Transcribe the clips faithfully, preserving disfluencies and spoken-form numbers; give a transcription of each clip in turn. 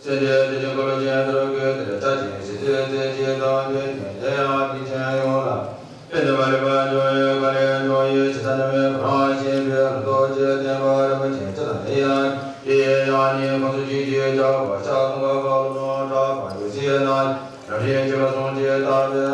སེམས་ཅན་དེ་བཞིན་འཁོར་ལོ་ཅན་དུ་སྐུལ་ཏེ་ཕྱག་ཆེན་བཞི་བཅས་རྩེ་གཅིག་ཏུ་བསྟོད་ཅིང་དེ་ཡང་དེ་བཞིན་ཡོངས་ལ་ཕན་བདེ་མ་ལུས་པ་འབྱུང་བའི་བཀའ་དྲིན་སྐྱོང་ཡི། ཇི་ལྟར་ནམ་མཁའི་ཁོ་རང་བཞིན་པའི་ལྷ་ཚོགས་ཀྱིས་བསྟན་པ་རིན་པོ་ཆེ་ཇི་ལྟར་དེ་ཡང་དེའི་ཡང་སྙིང་ཁོང་གསུམ་གྱི་རྒྱུད་ཀྱང་བག་ཆགས་སྟོང་པ་ཁ་ལོ་སྒྲོན་གྲགས་པ་ཡོད་ཅེ་ན། རབ་འབྱམས་ཀྱི་བསམ་གྱིས་བཏབ་པའི་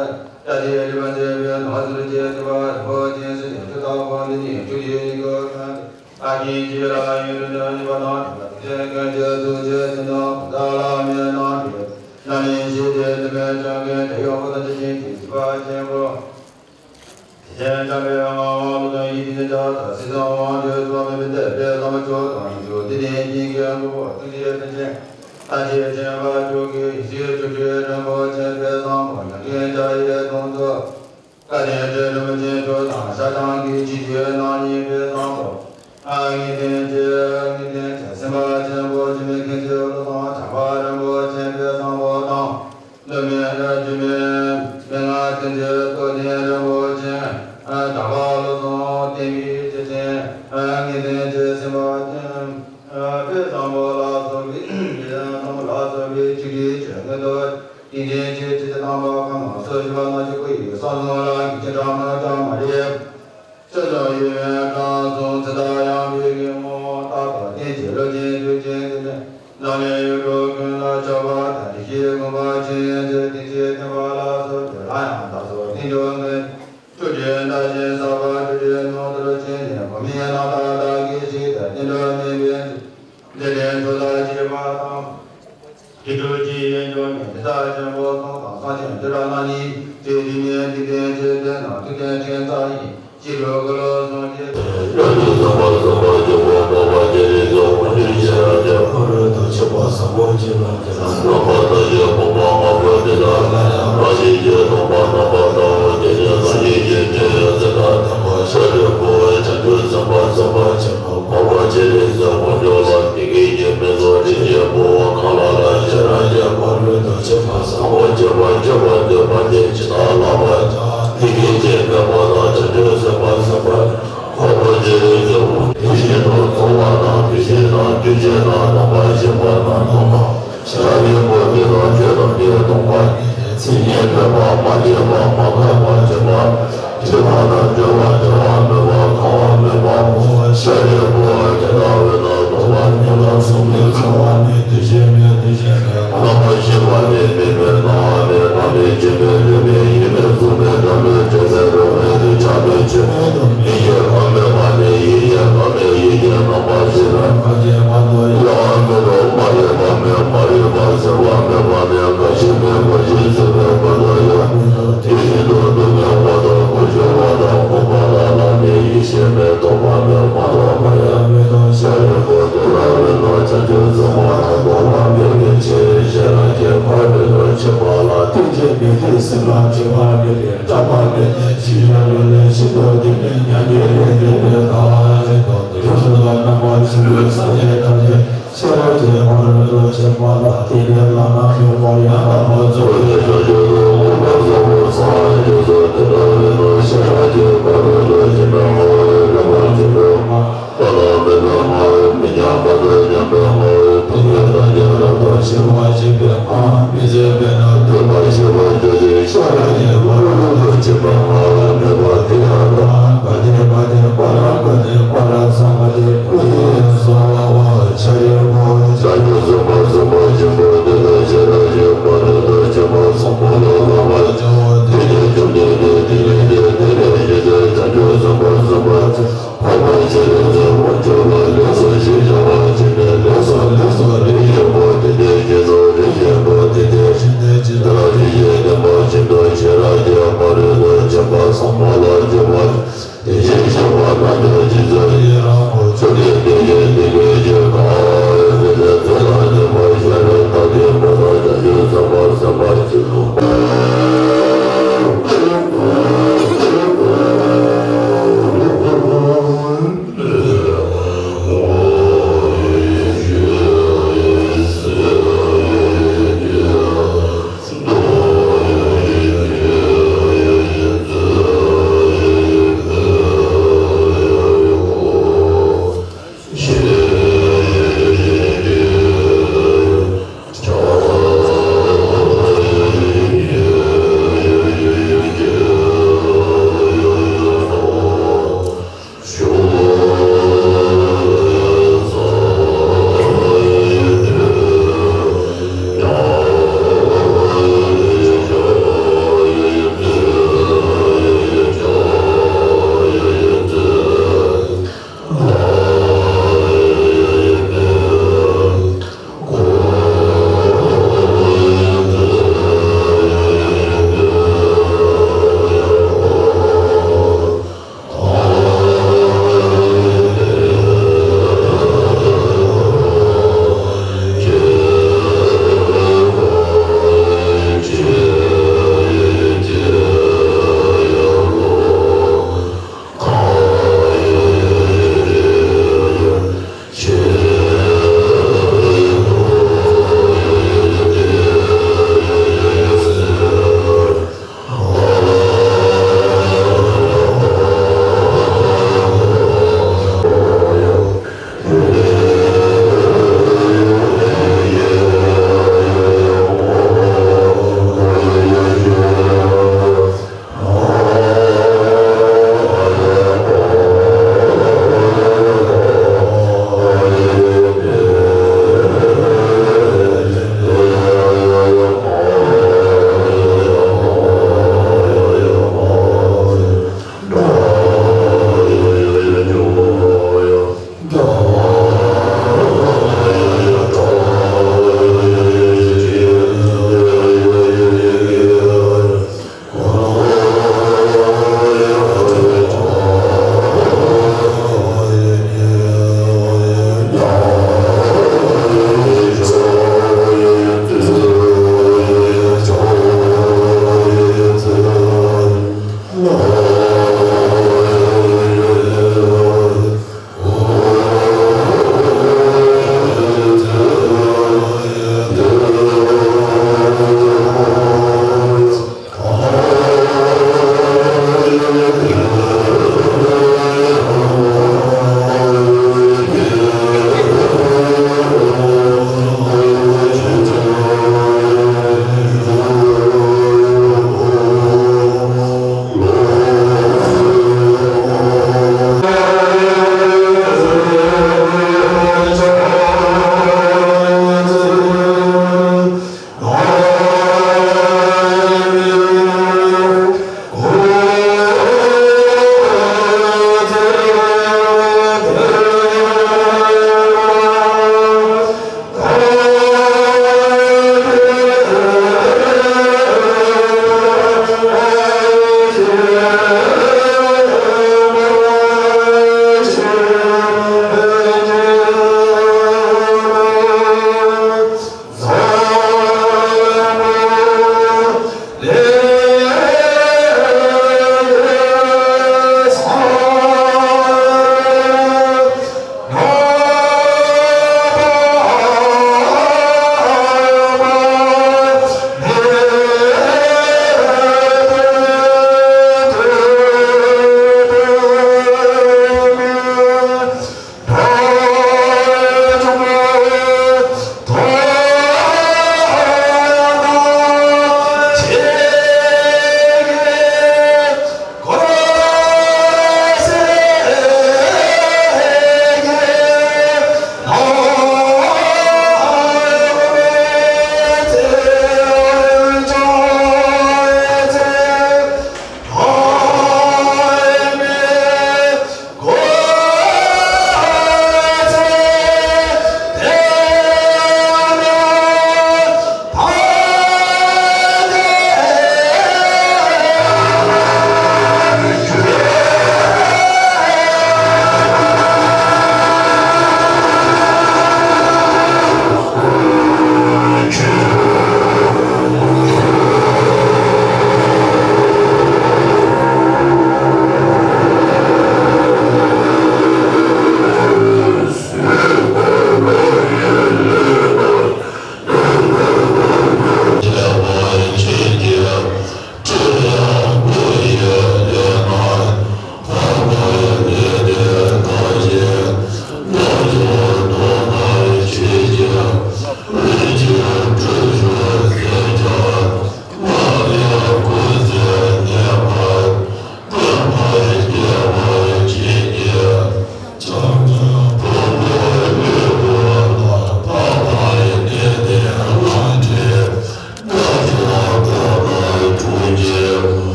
ལྟ་དེ་རིག་པ་མཛད་པའི་ནང་ཟུར་གྱི་སྟོན་པ་རིན་པོ་ཆེ་སྲིད་པའི་ཆུ་དང་ཕོ་འདི་ཉིད་ཆུ་ཡི་རིགས་ཀྱི་ཁྱོན་ཏེ། ཨ་ཀིན་གྱི་ར་ཡུལ་དུ་ནི་པ་དང་ནི་པ་དེ་ཀུན་གྱི་ཚུལ་གྱི་དེ་དང་ད་ལ་མེད་ན་མེད་ན་ནི་ཞེས་དེ་དུ་མེད་ཀྱང་ཀུན་དེ་ཡོང་པ་དང་ཅི་ཞིག་གིས་ཞིག་པ་ཆེན་པོ། ཆེན་འཇམ་པའི་དབྱངས་དབང་ལུང་དང་ཡིད་བཞིན་ནི་བྱ་དང་སྲིད་གསུམ་དབང་ཕྱུག་གཙོ་མོས་པའི་བསྟན་པའི་བཟང་པོ་མཆོག་དང་མཆོག་ཏུ་ལྡན་ཞིང་གི་འགོག་པ་ཐུགས་རྗེ་ཕན་ཆེན་ལྷ་ཆེན་ཆེན་པོ་མཆོག་གིས་ཡེ་ཤེས་སྤྲོས་བྲལ་རིན་པོ་ཆེ་དཔལ་བཟང་པོ་མྱ་ངན་འདའ་བའི་དོན་དུ། བཀའ་དྲིན་ཅན་རིན་པོ་ཆེ་མཆོག་དང་ཤར་ཕྱོགས་ཀྱི་ཆོས་སྐྱོང་རྣམ་གཉིས་དཔལ་བཟང་པོ། ཨ་ངེས་དོན་ཆེ་ངེས་དོན་ཆེ་སེམས་དཔའ་ཆེན་པོ་འཇིགས་མེད་མཁྱེན་བརྩེ་བློ་བཟང་བྱམས་པ་རིན་པོ་ཆེ་དཔལ་བཟང་པོ་དང་། བསླུ་མེད་སྒྱུ་མའི་མན་ངག་བསྟན་འཛིན་རྟོགས་ལྡན་རིན་པོ་ཆེ། དམ་པ་བློ་བཟང་བསྟན་པའི་སྐྱེས་ཆེན་ངེས་དོན་ཆེ་སེམས་དཔའ་ཆེན། དཔལ་བཟང་པོ་ལ་སོགས་པའི་དཔལ་བཟང་པོ་ལ་སོགས་པའི་ཆིག་སྒྲིལ་གྱི་མངོན་རྟོགས་ཏིང་འཛིན་གྱི་ཆེ་ཆེ་དམ་པ་ཁམས་ནང་སུ་བཞུགས་པ་ན་ཆོས་སྐུ་ཡི་གསང་གསུམ་རང་གི་ཁྱེད་ཀྱང་མ་ཀྱང་མ་རེད། ཆོས་སྐྱོང་ཡུལ་ཡང་གང་གསུང་ཚེ་དང་ཡང་བོད་ཀྱི་ངོ་བོ་རྟག་ཏུ་བསྟན་ཅིང་ལོ་ཆེན་དུས་ཆེན་དུས་ཆེན་འཛམ་གླིང་ཡུལ་གྲུ་ཀུན་ལ་ཁྱབ་པ་དང་། དེ་བཞིན་དགོངས་པ་ཆོས་དབྱིངས་ཀྱི་བསྟན་བཅོས་བསྟན་པ་ལ་སོགས་པའི་ལྷ་ཡང་དག་སོགས་བསྟན་བཅོས་ངན་ཆོས་སྒྲོན་བདག་གཞན་ཟབ་པ་ཆོས་སྒྲོན་ནོར་དུར་ཆེན་ནས་བུམ་ཡན་ནང་དག་དག་གི་ཞིག་ཏུ་བསྟན་འགྲོ་མིན་པའི་འདི་ལན་ཆོས་དང་བཅས་པ་དང་། དེ་འཕྲོ་ཅི་ཡིན་ཀྱང་ཉན་དེ་དག་ཆེན་པོ་གསུམ་དང་གསང་ཆེན་དེ་ར་ན་ནི་ཚེ་འདི་ནས་འཇིག་རྟེན་ཆོས་སྟོན་ན་ཐུགས་རྟེན་ཕྲན་ཚེགས་ཡིན། སྤྱི་ལོ་དགུ་ལོ་གསུམ་བརྒྱད་དུ། རྒྱ་ཆེ་སེམས་དཔའ་སེམས་དཔའ་ཆེན་པོ་འཕགས་པ་སྤྱན་རས་གཟིགས་དབང་ཕྱུག་ཤེས་རབ་ཀྱི་ཕ་རོལ་ཏུ་ཕྱིན་པ་བཟང་པོ་ཅན་ལ། རྣམ་པར་ཐར་པའི་དཔུང་པ་ལྔ་པོ་དེ་དག་ལ་ཡང་། རང་བཞིན་གྱིས་སྟོང་པ་རྣམ་པར་དག་པ་རྒྱལ་ཆེན་སངས་རྒྱས་ཀྱི་སྤྱན་ཡོད་ཚད་དང་ལྡན་པ་ཤཱ་རིའི་བུ་ཆོས་སྐྱོང་སེམས་དཔའ་སེམས་དཔའ་ཆེན་པོ་འཕགས་པ་སྤྱན་རས་གཟིགས་དབང་ཕྱུག་ལ་བདེ་སྐྱིད་ཀྱི་མེ་ཏོག་སྤྲིན་གྱི་ཕུང་པོ་གང་ལ་ལ་ཤེས་རབ་ཀྱི་ཕ་རོལ་ཏུ་ཕྱིན་པ་བཟང་པོ་སྤྱོད་པ་སྤྱོད་པ་འདོད་པ་དེ་ཇི་ལྟར་བསླབ་པ་དང་། དེ་སྐད་ཅེས་སྨྲས་པ་དང་། བྱང་ཆུབ་སེམས་དཔའ་སེམས་དཔའ་འཕགས་པ་སྤྱན་རས་གཟིགས་དབང་དེ་བཞིན་དུ་གསོལ་བ་དང་། དེ་བཞིན་དུ་དུས་གཅིག་ན་དམ་པ་ཤེས་པ་དང་སྟོང་པ་ཤཱ་རིའི་བུ་དེ་དག་ཆོས་ཐམས་ཅད་སྟོང་པ་ཉིད་དེ། མཚན་ཉིད་མེད་པ། མ་སྐྱེས་པ། མ་འགགས་པ། འཇིག་པ། སྐྱེ་བ་དང་འཆི་བ། འབྲལ་བ་མེད་པ། གང་བ་མེད་པ། འོ་ཤཱ་རིའི་བུ། དེ་ལྟ་བས་ན་སྟོང་པ་ཉིད་ལ་གཟུགས་མེད། ཚོར་བ་མེད། འདུ་ཤེས་མེད། འདུ་ཤེས་མེད། རྣམ་པར་ཤེས་པ་མེད། མིག་མེད། རྣ་བ་མེད། སྣ་མེད། ལྕེ་མེད། ལུས་མེད། ཡིད་མེད། གཟུགས་མེད། སྒྲ་མེད། དྲི་མེད། རོ་མེད། རེག་བྱ་མེད། ཆོས་མེད་དོ། མིག་ཡེ་ཁམས་མེད་པ་ནས་ཡིད་ཡེ་ཁམས་མེད། ཡིད་ཀྱི་རྣམ་པར་ཤེས་པ་ཡང་མེད་དོ། མ་རིག་པ་མེད། མ་རིག་པ་ཟད་པ་མེད་པ་ནས་རྒ་ཤི་མེད། རྒ་ཤི་ཟད་པའི་མེད་དོ། ཡང་མེད་དོ། དེ་བཞིན་དུ་སྡུག་བསྔལ་བ་དང་། ཁུ་ཆུ་བ་དང་། ཁུ་བ་དང་། ལ་ནས་ཡེ་ཤེས་མེད། རྟོག་པ་མེད། མ་རྟོགས་པ་ཡང་མེད་དོ། ཤཱ་རིའི་བུ། དེ་ལྟ་བས་ན་བྱང་ཆུབ་སེམས་དཔའ་ལ་རྟོག་པ་མེད་པའི་ཕྱིར། ཤེས་རབ་ཀྱི་ཕ་རོལ་ཏུ་ཕྱིན་པ་ལ་ཐེག་ཆེན་མིག་ལྟས་སེམས་ལ་སྐྱེ་བ་མེད་པས། སྐྲག་པ་མེད་དེ། ཇི་བཞིན་ལུས་ལས་ཤིན་ཏུ་འདས་པའི་མྱ་ངན་ལས་འདས་པའི་མཐར་ཕྱིན་ཏོ། དེ་བཞིན་དུ་རྣམ་པར་ཤེས་པའི་སངས་རྒྱས་ཐམས་ཅད་ཤེས་རབ་ཀྱི་ཕ་རོལ་ཏུ་ཕྱིན་པ་དང་། དེ་ལས་བླ་ན་མེད་པ་ཡང་དག་པར་རྫོགས་པའི་བྱང་ཆུབ་ཏུ་འགོད་པ་བཟང་པོ་སངས་རྒྱས་སོ། དེ་ལྟ་བས་ན་ཤེས་རབ་ཀྱི་ཕ་རོལ་ཏུ་ཕྱིན་པའི་ངོ་བོ་རིན་པོ་ཆེ་པོ། བླ་ན་མེད་པའི་ངོ་བོ་མི་མཉམ་པ་དང་མཉམ་པའི་ངོ་བོ། ཐུབ་པའི་སངས་རྒྱས་རབ་ཏུ་ཞི་བར་བྱེད་པའི་ངོ་བོ། མི་བཟད་པས་ན་ཐུབ་པར་ཤེས་པར་འགྱུར་ཏེ། ཤེས་རབ་ཀྱི་ཕ་རོལ་ཏུ་ཕྱིན་པའི་ངོ་བོ་མེད་པ་དེ་ཡང་དག། ག་ཏེ་ག་ཏེ་པཱ་ར་ག་ཏེ་པཱ་ར་སཾ་ག་ཏེ་ཀུ་ཏེ་སྭཱ་ཧཱ། ཤཱ་རིའི་བུ། བྱང་ཆུབ་སེམས་དཔའ་སེམས་དཔའ་ཆེན་པོ་དེ་དག་ཤེས་རབ་ཀྱི་ཕ་རོལ་ཏུ་ཕྱིན་པ་བཟང་པོ་ལ་